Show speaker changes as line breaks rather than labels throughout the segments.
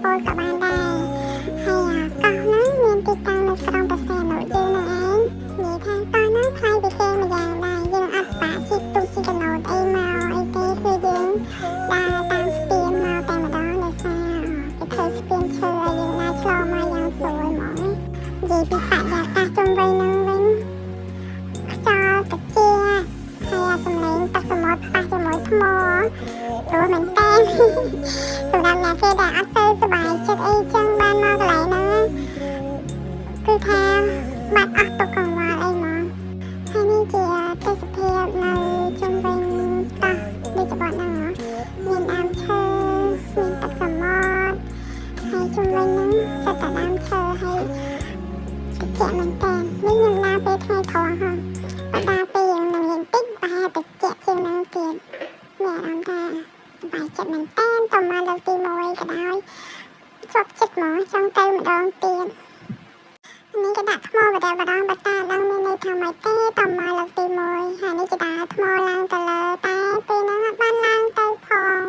ពោតក៏បានដែរហើយកោះហ្នឹងមានទីតាំងនៅក្រុងព្រះសីហនុយើងនឹងឯងនិយាយថាកោះហ្នឹងប្លែកពីគេម្យ៉ាងដែរយើងអត់បាក់ជិះទូកជិះកាណូតអីមកអីទេគឺយើងដើរតាមស្ពានមកតែម្ដងដោយសារគេធ្វើស្ពានឈើឲ្យយើងដើរឆ្លងមកយ៉ាងស្រួលហ្មងនិយាយពីបរិយាកាសជុំវិញហ្នឹងវិញខ្យល់ត្រជាក់ហើយអាសំឡេងទឹកសមុទ្រប៉ះជាមួយថ្មព្រោះមែនតើសម្រាប់អ្នកគេដែលអត់សូវសប្បាយចិត្តអីចឹងបានមកកន្លែងហ្នឹងគឺថាបាត់អស់ទុក្ខកង្វល់អីហ្មងហើយនេះជាទេសភាពនៅជុំវិញកោះនេះច្បត់ហ្នឹងហ៎មានដើមឈើមានទឹកសមុទ្រហើយជុំវិញហ្នឹងសុទ្ធតែដើមឈើហើយត្រជាក់មែនតើនេះខ្ញុំដើរពេលថ្ងៃត្រង់ហ៎បើដើរពេលយើងនឹងរៀងតិចប្រហែលត្រជាក់ជាងហ្នឹងទៀតមានអារម្មណ៍ថាសប្បាយចិត្តមែនតើតមកលើកទី1ក៏ដោយជាប់ចិត្តហ្មងចង់ទៅម្ដងទៀតនេះគេដាក់ថ្មបដិបដងបតាដឹងមានន័យថាម៉េចទេតមកលើកទី1ហើយនេះគេដាក់ថ្មឡើងទៅលើតែពេលហ្នឹងអត់បានឡើងទៅផង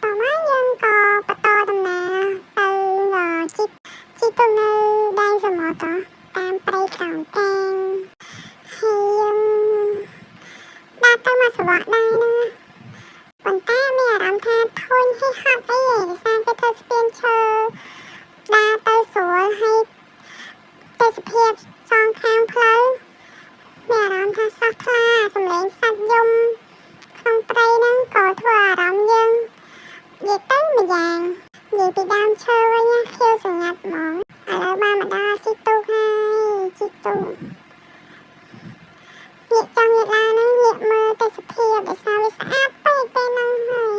តមកយើងក៏បន្តដំណើរទៅជិះជិះទៅនៅដែនសមុទ្រតាមព្រៃកោងកាងហើយយើងដើរទៅមកសវៈដែរហ្នឹងប៉ុន្តែមានអារម្មណ៍ថាធុញហើយហត់អីឯងដោយសារគេធ្វើស្ពានឈើដើរទៅស្រួលហើយទេសភាពសងខាងផ្លូវមានអារម្មណ៍ថាស្រស់ថ្លាសំឡេងសត្វយំក្នុងព្រៃហ្នឹងក៏ធ្វើអារម្មណ៍យើងនិយាយទៅម្យ៉ាងនិយាយពីដើមឈើវិញណាខៀវស្ងាត់ហ្មងឥឡូវបានមកដល់ជិះទូកហើយជិះទូកងាកចង់ងាកឡើងហ្នឹងងាកមើលទេសភាពដោយសារវាស្អាតពេកពេលហ្នឹងហើយ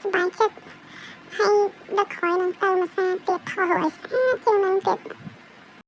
សប្បាយចិត្តហើយដឹកក្រោយនឹងទៅមួយសាទៀតថតឲ្យស្អាតជាងហ្នឹងទៀត។